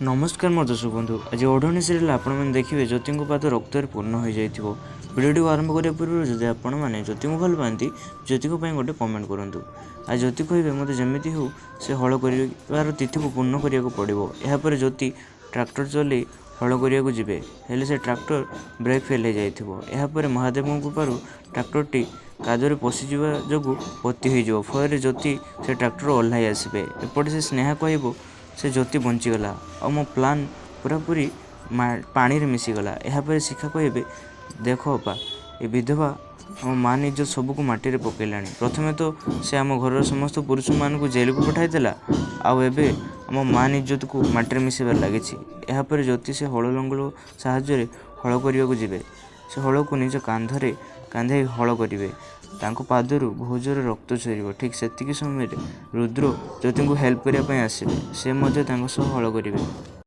ନମସ୍କାର ମୋ ଦର୍ଶକ ବନ୍ଧୁ, ଆଜି ଓଢ଼ଣୀ ସିରିଏଲ୍ ଆପଣମାନେ ଦେଖିବେ ଜ୍ୟୋତିଙ୍କ ପାଦ ରକ୍ତରେ ପୂର୍ଣ୍ଣ ହୋଇଯାଇଥିବ। ଭିଡ଼ିଓଟିକୁ ଆରମ୍ଭ କରିବା ପୂର୍ବରୁ ଯଦି ଆପଣମାନେ ଜ୍ୟୋତିଙ୍କୁ ଭଲ ପାଆନ୍ତି, ଜ୍ୟୋତିଙ୍କ ପାଇଁ ଗୋଟେ କମେଣ୍ଟ କରନ୍ତୁ। ଆଉ ଜ୍ୟୋତି କହିବେ, ମୋତେ ଯେମିତି ହେଉ ସେ ହଳ କରିବାର ତିଥିକୁ ପୂର୍ଣ୍ଣ କରିବାକୁ ପଡ଼ିବ। ଏହାପରେ ଜ୍ୟୋତି ଟ୍ରାକ୍ଟର ଚଲେଇ ହଳ କରିବାକୁ ଯିବେ, ହେଲେ ସେ ଟ୍ରାକ୍ଟର ବ୍ରେକ୍ ଫେଲ୍ ହୋଇଯାଇଥିବ। ଏହାପରେ ମହାଦେବଙ୍କ କୃପାରୁ ଟ୍ରାକ୍ଟରଟି କାଦୁଅରେ ପଶିଯିବା ଯୋଗୁଁ ପୋତି ହୋଇଯିବ। ଫଳରେ ଜ୍ୟୋତି ସେ ଟ୍ରାକ୍ଟରରୁ ଓହ୍ଲାଇ ଆସିବେ। ଏପଟେ ସେ ସ୍ନେହା କହିବ, ସେ ଜ୍ୟୋତି ବଞ୍ଚିଗଲା ଆଉ ମୋ ପ୍ଲାନ୍ ପୁରାପୁରି ପାଣିରେ ମିଶିଗଲା। ଏହାପରେ ଶିଖା କହିବେ, ଦେଖ ଅପା, ଏ ବିଧବା ଆମ ମାନ ଇଜ୍ଜତ ସବୁକୁ ମାଟିରେ ପକାଇଲାଣି। ପ୍ରଥମେ ତ ସେ ଆମ ଘରର ସମସ୍ତ ପୁରୁଷମାନଙ୍କୁ ଜେଲକୁ ପଠାଇଦେଲା, ଆଉ ଏବେ ଆମ ମାନ ଇଜ୍ଜତକୁ ମାଟିରେ ମିଶାଇବାରେ ଲାଗିଛି। ଏହାପରେ ଜ୍ୟୋତି ସେ ହଳ ଲଙ୍ଗଳ ସାହାଯ୍ୟରେ ହଳ କରିବାକୁ ଯିବେ। ସେ ହଳକୁ ନିଜ କାନ୍ଧରେ କାନ୍ଧେଇ ହଳ କରିବେ। ତାଙ୍କ ପାଦରୁ ବହୁତ ଜୋରରେ ରକ୍ତ ଝରିବ। ଠିକ୍ ସେତିକି ସମୟରେ ରୁଦ୍ର ଜ୍ୟୋତିଙ୍କୁ ହେଲ୍ପ କରିବା ପାଇଁ ଆସିବେ। ସେ ମଧ୍ୟ ତାଙ୍କ ସହ ହଳ କରିବେ।